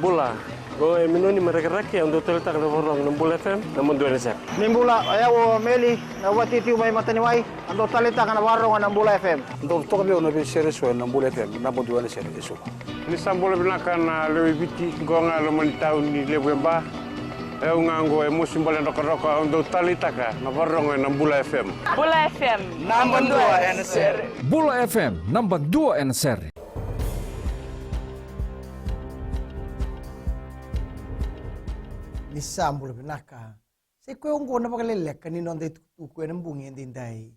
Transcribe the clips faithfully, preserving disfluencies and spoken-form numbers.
Bula, qo e Minoni mai Rakiraki, au dau taleitaka na vakarorogo na Bula F M, naba dua ena sere. Ni bula, o yau o Meli, na vati tiu mai Mataniwai, au dau taleitaka na vakarorogo na Bula F M. Dau toka vei au na veisere eso ena Bula F M, naba dua ena sere eso. Ni sa bula vinaka na lewe i Viti, qo ga e loma ni tauni levu e Ba. E au ga qo e Mosi Bale Drokadroka, au dau taleitaka na vakarorogo ena Bula F M. Bula F M, naba dua ena sere. Bula F M, naba dua ena sere. Ni sa bula vinaka. Sa i koya oqo na vakaleleka ni noda itukutuku ena bogi edaidai.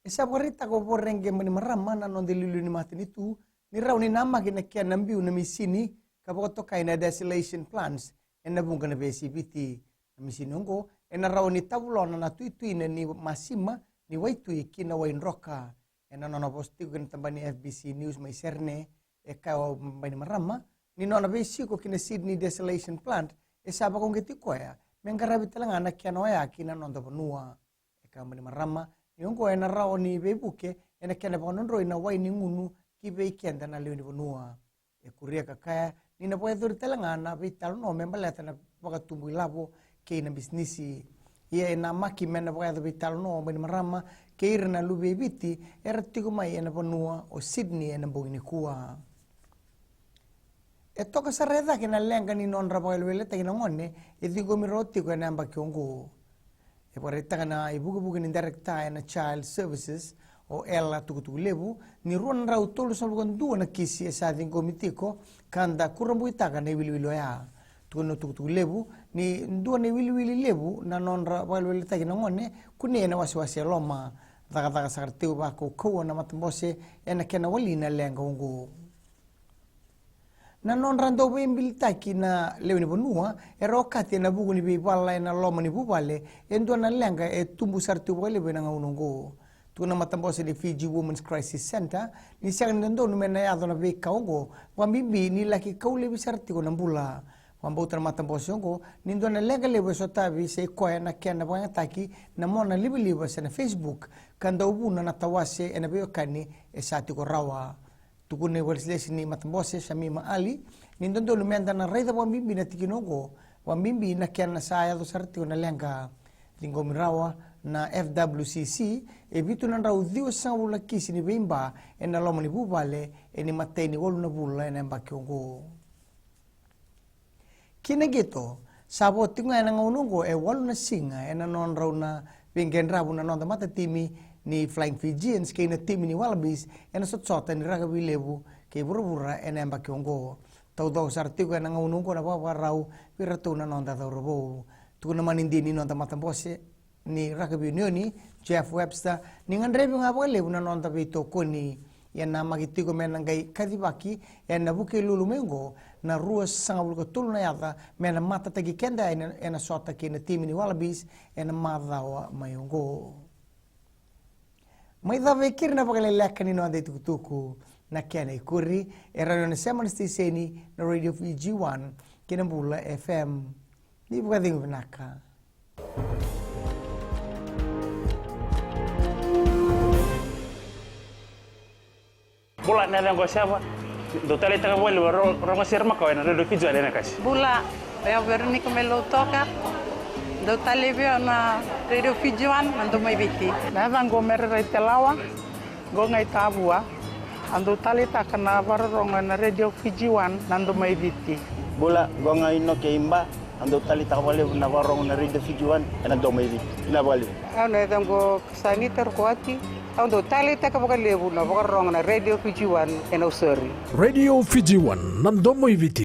E sa vakaraitaka o Voreqe Bainimarama na noda iliuliu ni matanitu ni rawa ni namaki na kena biu na misini ka vakatokai na desalination plants ena vuqa na veiyasai Viti. Na misini oqo ena rawa ni tavulona na tuituina ni masima ni waitui ki na wai droka. Ena nona vosa tiko ki na tabana ni F B C News mai Serene, e kaya o Bainimarama ni nona veisiko ki na Sydney Desalination Plant e sa vakauqeti koya me qaravi tale ga na kena oya ki na noda vanua. E kaya o Bainimarama ni oqo ena rawa ni veivuke ena kena vakadrodroi na wai ni gunu ki vei keda na lewe ni vanua. E kuria ka kaya ni na vakayacori tale ga na veitalanoa me baleta na vakatubu ilavo kei na bisinisi. Ia e namaki me na vakayaco veitalanoa o Bainimarama kei ira na luve i Viti era tiko mai ena vanua o Sydney ena bogi nikua. E toka sara e cake na leqa ni nodra vakaweleweletaki na gone e ciqomi rawa tiko ena yabaki oqo. E vakaraitaka na ivukevuke ni dairekita ena Child Services, o Ella Tukutukulevu, ni rua na drau tolusagavulu ka dua na kisi e sa ciqomi tiko ka da kurabuitaka na iwiliwili oya. Tukuna o Tukutukulevu ni dua na iwiliwili levu na nodra vakaweleweletaki na gone kunei ena wasewase e loma. Cakacaka sara tiko vakaukauwa na matabose ena kena wali na leqa oqo. Na nodra dau veibilitaki na lewe ni vanua era okati ena vuku ni veivala ena loma ni vuvale e dua na leqa e tubu sara tiko vakalevu ena gauna oqo. Tukuna na matabose ni Fiji Women's Crisis Centre ni sega ni dodonu me na yaco na veika oqo, vakabibi ni laki kau laivi sara tiko na bula. Vakabauta na matabose oqo ni dua na leqa levu e sotavi sa i koya na kena vakayagataki na mona livaliva se na Facebook ka dau vuna na tawase ena veiwekani e sa tiko rawa. Tukuna na ivakalesilesi ni matabose Shamima Ali ni dodonu me da na raica vakabibi na tikina oqo, vakabibi na kena sa yaco sara tiko na leqa. Ciqomi rawa na F W C C e vitu na drau ciwasagavulu na kisi ni veiba ena loma ni vuvale ena imatai ni walu na vula ena yabaki oqo. Ki na qito, sa vo tiko ga ena gauna oqo e walu na siga ena nodrau na veiqaravi na noda matatimi ni Flying Fijians kei na timi ni Wallabies ena sotasota ni rakavi levu kei vuravura ena yabaki oqo. Taucoko sara tiko ena gauna oqo na vakavakarau vei iratou na noda cauravou. Tukuna na manidini ni noda matabose ni rakavi unioni, Jeff Webster, ni gadrevi ga vakalevu na noda veitokoni. Ia namaki tiko me na qai kacivaki ena Vukelulu mai oqo na ruasagavulu ka tolu na yaca me na matataki keda ena, ena sota kei na timi ni Wallabies ena macawa mai oqo. Mai cava e keri na vakaleleka ni noda itukutuku. Na kena ikuri e rawa ni o na sema na siteseni na Radio Fiji One kei na Bula F M. Ni vakacegu vinaka. Bula, na yacaqu o Seva. Dau taleitaka vakalevu na ro-, rogo sere makawa ena Radio Fiji One ena kasi. Bula, o yau Veronica mai Lautoka. Dau taleitaka vei au na Radio Fiji One, na Domo i Viti. Na yacaqu o Mere Raitelawa. Qo ga i Tavua. A dau taleitaka na vakarorogo ena Radio Fiji One, na Domo i Viti. Bula, qo ga i Noke i Ba. A dau taleitaka vakalevu na vakarorogo na Radio Fiji One ena Domo i Viti. Vinaka vakalevu. Au na yacaqu o Sanita Rukuwati. Au dau taleitaka vakalevu na vakarorogo na Radio Fiji One ena Nausori. Radio Fiji One, na Domo i Viti.